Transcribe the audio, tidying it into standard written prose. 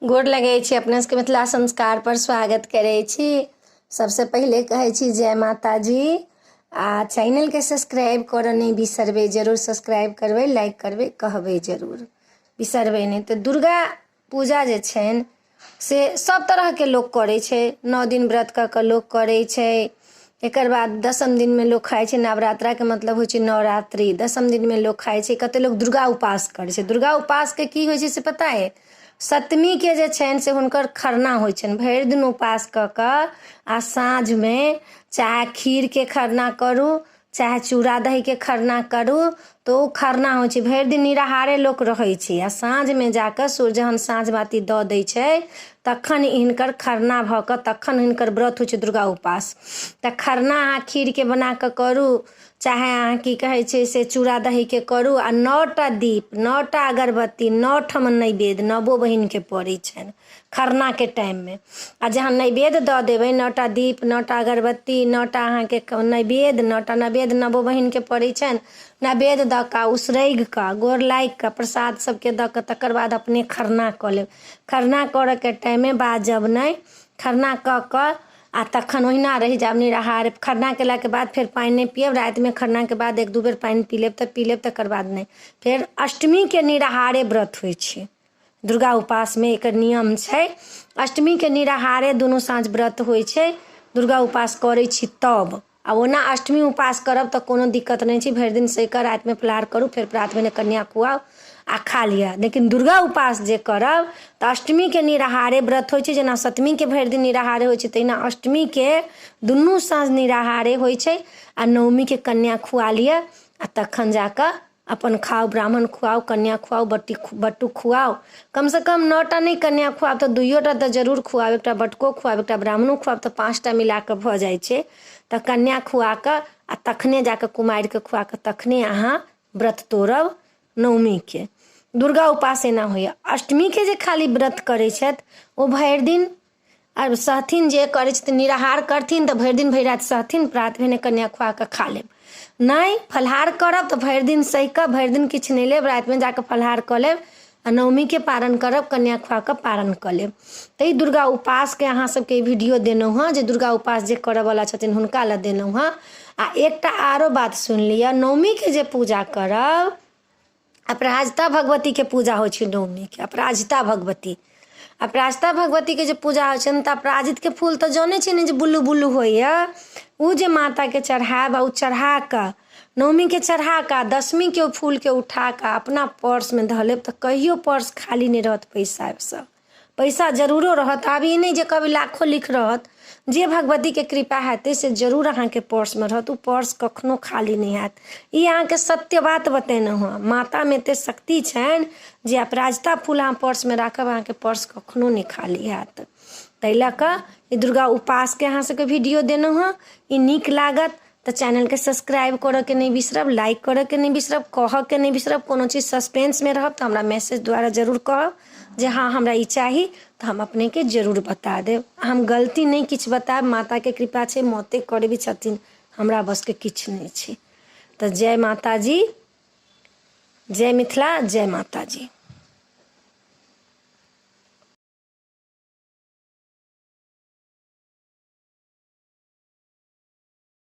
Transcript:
गोर लगै छी अपना सबके मिथिला संस्कार पर स्वागत करै छी। सबसँ पहिले कहै छी जय माता जी। आ चैनलके सब्सक्राइब करऽ नहि बिसरबै, जरूर सब्सक्राइब करबै, लाइक करबै, कहबै जरूर, बिसरबै नहि। तऽ दुर्गा पूजा जे छनि से सब तरहके लोक करै छै। 9 दिन व्रत कऽ कऽ लोक करै छै। एकर बाद दसम दिनमे लोक खाइ छै। नवरात्राके मतलब होइ छै नवरात्रि। दसम दिनमे लोक खाइ छै। कते लोक दुर्गा उपास करै छै। दुर्गा उपासके की होइ छै से पता अइ? सप्तमीके जे छनि से हुनकर खरना होइ छनि। भरि दिन उपास कऽ कऽ आ साँझमे चाहे खीरके खरना करू, चाहे चूड़ा दहीके खरना करू, तऽ ओ खरना होइ छै। भरि दिन निराहारे लोक रहै छै आ साँझमे जाकऽ सूर्य जहन साँझ बाती दऽ दै छै तखन हिनकर खरना भऽ कऽ तखन हिनकर व्रत होइ छै दुर्गा उपास। तऽ खरना अहाँ खीरके बना कऽ करू, चाहे अहाँ की कहै छै से चूड़ा दहीके करू, आ 9टा दीप, 9टा अगरबत्ती, 9 ठाम नैवेद्य नवो बहिनके पड़ै छनि खरनाके टाइममे। आ जहन नैवेद्य दऽ देबै, 9टा दीप, 9टा अगरबत्ती, 9टा अहाँके नैवेद्य, 9टा नैवेद्य नवो बहिनके पड़ै छनि। नैवेद्य दऽ कऽ उसरगि कऽ गोर लागि कऽ प्रसाद सबके दऽ कऽ तकर बाद अपने खरना कऽ लेब। खरना करऽके टाइममे बाजब नहि। खरना कऽ कऽ आ तखन ओहिना रहि जायब निराहार। खरना केलाके बाद फेर पानि नहि पियब। रातिमे खरनाके बाद 1-2 बेर पानि पी लेब तऽ पी लेब, तकर बाद नहि। फेर अष्टमीके निराहारे व्रत होइ छै दुर्गा उपासमे, एकर नियम छै। अष्टमीके निराहारे दुनू साँझ व्रत होइ छै दुर्गा उपास करै छी तब। आ ओना अष्टमी उपास करब तऽ कोनो दिक्कत नहि छै, भरि दिन सहि कऽ रातिमे फलाहार करू, फेर प्रात भेने कन्या खुआउ आ खा लिअ। लेकिन दुर्गा उपास जे करब तऽ अष्टमीके निराहारे व्रत होइ छै। जेना सप्तमीके भरि दिन निराहारे होइ छै, तहिना अष्टमीके दुनू साँझ निराहारे होइ छै। आ नवमीके कन्या खुआ लिअ आ तखन जा कऽ अपन खाउ, ब्राह्मण खुआउ, कन्या खुआउ, बट्टी बटुक खुआउ। कमसँ कम 9टा नहि कन्या खुआउ तऽ 2टा तऽ जरूर खुआउ। एकटा बटुको खुआउ, एकटा ब्राह्मणो खुआउ, तऽ 5टा मिला कऽ भऽ जाइ छै। तऽ कन्या खुआ कऽ आ तखने जा कऽ कुमारिके खुआ कऽ तखने अहाँ व्रत तोड़ब नवमीके। दुर्गा उपास एना होइए। अष्टमीके जे खाली व्रत करै छथि ओ भरि दिन आर सहथिन, जे करै छथिन निराहार करथिन तऽ भरि दिन भरि राति सहथिन, प्रात भेने कन्या खुआ कऽ खा लेब। नहि फलाहार करब तऽ भरि दिन सहि कऽ भरि दिन किछु नहि लेब, रातिमे जा कऽ फलाहार कऽ लेब आ नवमीके पारण करब, कन्या खुआ कऽ पारण कऽ लेब। तऽ ई दुर्गा उपासके अहाँ सबके ई वीडियो देलहुँ हँ, जे दुर्गा उपास जे करऽवला छथिन हुनका लए देलहुँ हँ। आ एकटा आरो बात सुनि लिअ, नवमीके जे पूजा करब, अपराजिता भगवतीके पूजा होइ छै नवमीके। अपराजिता भगवती, अपराजिता भगवतीके जे पूजा होइ छनि तऽ अपराजितके फूल तऽ जनै छियै ने जे बुल्लू बुल्लू होइए, ओ जे माताके चढ़ायब आ ओ चढ़ा कऽ नवमीके चढ़ा कऽ दसमीके ओ फूलके उठा कऽ अपना पर्समे धऽ लेब तऽ कहियो पर्स खाली नहि रहत पैसासँ। पैसा जरूरो रहत। आब ई नहि जे कहबै लाखो लिख रहत, जे भगवतीके कृपा हेतै से जरूर अहाँके पर्समे रहत, ओ पर्स कखनो खाली नहि हैत। ई अहाँके सत्य बात बतेलहुँ हँ। मातामे एतेक शक्ति छनि जे अपराजिता फूल अहाँ पर्समे राखब, अहाँके पर्स कखनो नहि खाली हैत। ताहि लऽ कऽ ई दुर्गा उपासके अहाँ सबके वीडियो देलहुँ हँ। ई नीक लागत तऽ चैनलके सब्सक्राइब करऽके नहि बिसरब, लाइक करऽके नहि बिसरब, कहऽके नहि बिसरब। कोनो चीज सस्पेंसमे रहब तऽ हमरा मैसेज द्वारा जरूर कहब जे हँ हमरा ई चाही, तऽ हम अपनेके जरूर बता देब। हम गलती नहि किछु बतायब, माताके कृपा छै, मते करबै छथिन, हमरा बसके किछु नहि छै। तऽ जय माताजी, जय मिथिला, जय माताजी।